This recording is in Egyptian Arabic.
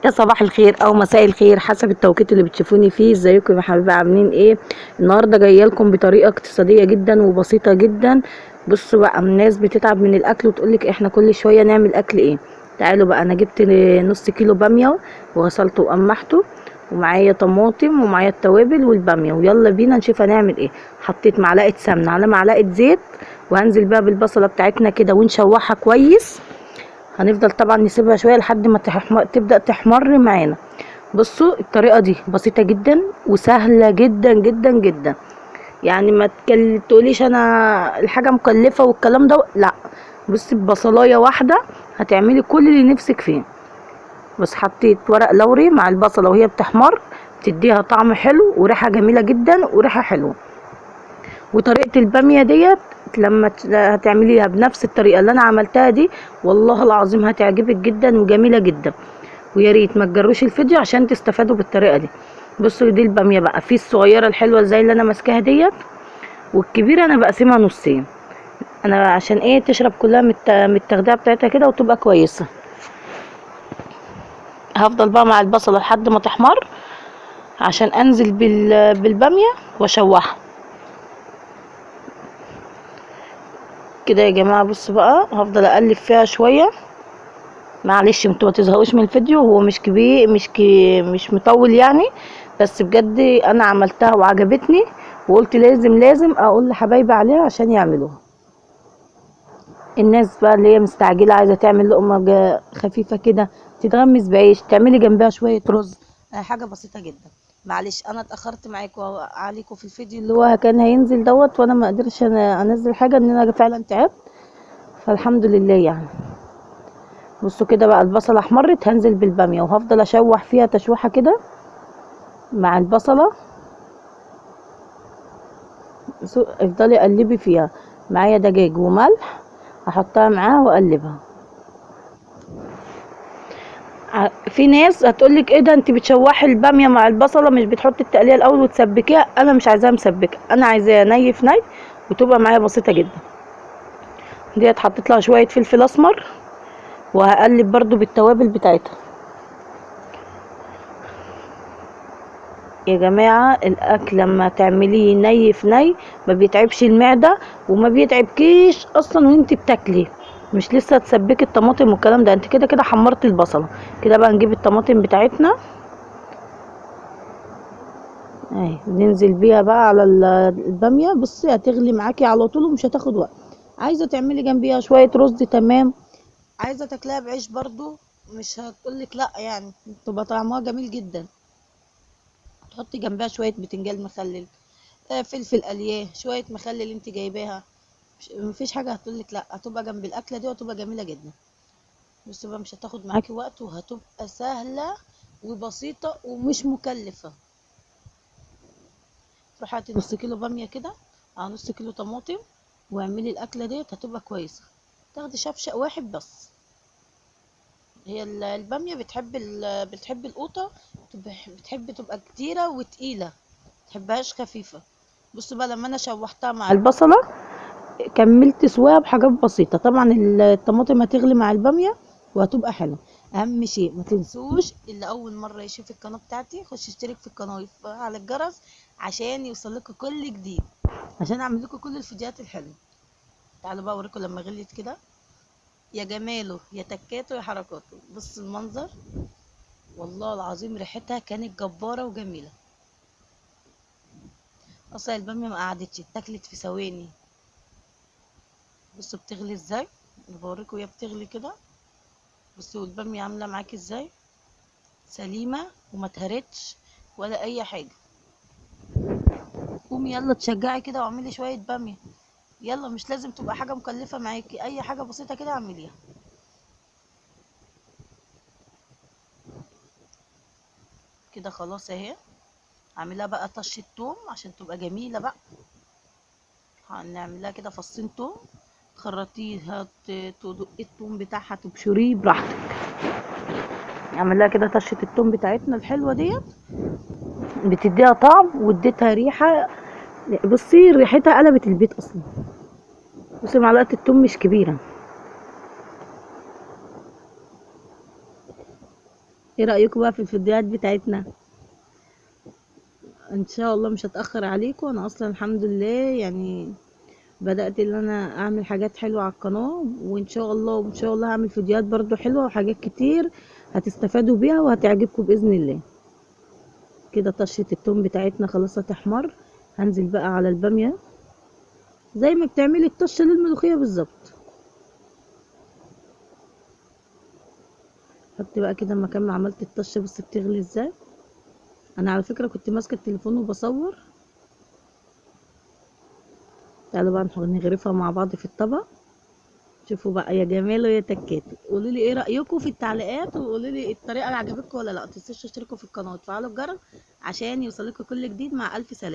يا صباح الخير او مساء الخير حسب التوقيت اللي بتشوفوني فيه. ازيكم يا حبايبي؟ عاملين ايه؟ النهارده جاية لكم بطريقة اقتصادية جدا وبسيطة جدا. بصوا بقى، الناس بتتعب من الاكل وتقولك احنا كل شوية نعمل اكل ايه. تعالوا بقى، انا جبت نص كيلو باميه وغسلته وقمحته، ومعايا طماطم ومعايا التوابل والباميه، ويلا بينا نشوف هنعمل ايه. حطيت معلقه سمنه على معلقه زيت، وهنزل بقى بالبصله بتاعتنا كده ونشوحها كويس. هنفضل طبعا نسيبها شوية لحد ما تبدا تحمر معانا. بصوا الطريقة دي بسيطة جدا وسهلة جدا جدا جدا، يعني ما تقوليش انا الحاجة مكلفة والكلام ده، لا. بصي ببصلايه واحدة هتعملي كل اللي نفسك فيه. بس حطيت ورق لوري مع البصله وهي بتحمر، بتديها طعم حلو وريحه جميلة جدا وريحه حلوة. وطريقه الباميه ديت لما هتعمليها بنفس الطريقة اللي انا عملتها دي، والله العظيم هتعجبك جدا وجميلة جدا. ويا ريت ما تجروش الفيديو عشان تستفادوا بالطريقة دي. بصوا دي الباميه بقى، في الصغيرة الحلوة زي اللي انا ماسكاها ديت، والكبيرة انا بقسمها نصين، انا عشان ايه؟ تشرب كلها من التغذية بتاعتها كده وتبقى كويسة. هفضل بقى مع البصله لحد ما تحمر عشان انزل بالباميه واشوحها كده يا جماعة. بصوا بقى، هفضل اقلب فيها شوية. معلش انتوا ما تزهقوش من الفيديو، هو مش كبير، مش مطول يعني، بس بجد انا عملتها وعجبتني وقلت لازم اقول لحبايبي عليها عشان يعملوها. الناس بقى اللي هي مستعجلة عايزه تعمل لقمة خفيفة كده تتغمس بعيش، تعملي جنبها شوية رز، حاجة بسيطة جدا. معلش انا اتاخرت معاكم عليكم في الفيديو اللي هو كان هينزل دوت، وانا ما قدرتش انا انزل حاجة ان انا فعلا تعبت، فالحمد لله يعني. بصوا كده بقى، البصله احمرت، هنزل بالباميه وهفضل اشوح فيها تشويحه كده مع البصله. افضلي قلبي فيها. معايا دجاج وملح هحطها معاه واقلبها. في ناس هتقولك ايه ده، انت بتشوحي الباميه مع البصله، مش بتحطي التقليه الاول وتسبكيها. انا مش عايزاها مسبكه، انا عايزاها ني في ني وتبقى معايا بسيطة جدا. ديت حطيت لها شوية فلفل اسمر، وهقلب برضو بالتوابل بتاعتها. يا جماعة الاكل لما تعمليه ني في ني ما بيتعبش المعدة وما بيتعبكيش اصلا وانت بتاكلي، مش لسه تسبكي الطماطم والكلام ده، انت كده كده حمرتي البصله. كده بقى نجيب الطماطم بتاعتنا اهي، ننزل بيها بقى على الباميه. بصي هتغلي معاكي على طول ومش هتاخد وقت. عايزه تعملي جنبيها شوية رز تمام، عايزه تاكليها بعيش برضو مش هتقولك لا، يعني تبقى طعمها جميل جدا. تحطي جنبها شوية بتنجان مخلل، فلفل قلياه، شوية مخلل انت جايباها، مفيش حاجة هتقولك لا، هتبقى جنب الاكلة دي وهتبقى جميلة جدا. بس بقى مش هتاخد معاكي وقت، وهتبقى سهلة وبسيطة ومش مكلفة. تروحي هاتي نص كيلو باميه كده على نص كيلو طماطم واعملي الاكلة ديت، هتبقى كويسة. تاخدي شفشق واحد بس. هي الباميه بتحب القوطه، بتحب تبقى كتيرة وتقيله، متحبهاش خفيفة. بصوا بقى لما انا شوحتها مع البصله كملت سواها بحاجات بسيطة. طبعا الطماطم هتغلي مع الباميه وهتبقى حلوة. اهم شيء ما تنسوش، اللي اول مرة يشوف القناة بتاعتي خش اشترك في القناة ويفعل الجرس عشان يوصل لكم كل جديد، عشان اعمل لكم كل الفيديوهات الحلوة. تعالوا بقى اوريكم لما غليت كده، يا جماله يا تكاته يا حركاته. بص المنظر، والله العظيم ريحتها كانت جبارة وجميلة. اصلا الباميه ما قعدتش، اتاكلت في ثواني. بصوا بتغلي ازاي، انا بوريكم وهي بتغلي كده. بصوا الباميه عامله معاكي ازاي، سليمة وما اتهرتش ولا اي حاجة. قومي يلا تشجعي كده واعملي شوية باميه، يلا مش لازم تبقى حاجة مكلفة معاكي، اي حاجة بسيطة كده اعمليها. كده خلاص اهي. اعملها بقى طشه توم عشان تبقى جميلة بقى. هنعملها كده فصين توم، تخرطيها، تدقي التوم بتاعها، تبشريه براحتك. اعملها كده طشه التوم بتاعتنا الحلوة ديت، بتديها طعم واديتها ريحه. بصي ريحتها قلبت البيت اصلا. بصي معلقه التوم مش كبيرة. ايه رايكم بقى في الفيديوهات بتاعتنا؟ ان شاء الله مش هتاخر عليكم. انا اصلا الحمد لله يعني بدات ان انا اعمل حاجات حلوة على القناة، وان شاء الله وان شاء الله هعمل فيديوهات برضو حلوة وحاجات كتير هتستفادوا بيها وهتعجبكم باذن الله. كده طشه التوم بتاعتنا خلاص هتحمر. هنزل بقى على الباميه زي ما بتعملي الطشه للملوخيه بالظبط. حط بقى كده مكان ما عملت الطشه، بس بتغلي ازاي. انا على فكرة كنت ماسكه التليفون وبصور. تعالوا بقى نغرفها مع بعض في الطبق. شوفوا بقى يا جمال ويا تكات. قولوا لي ايه رايكم في التعليقات، وقولوا لي الطريقة اللي عجبتكم ولا لا. ما تنسوش تشتركوا في القناة وتفعلوا الجرس عشان يوصلكم كل جديد. مع الف سلامه.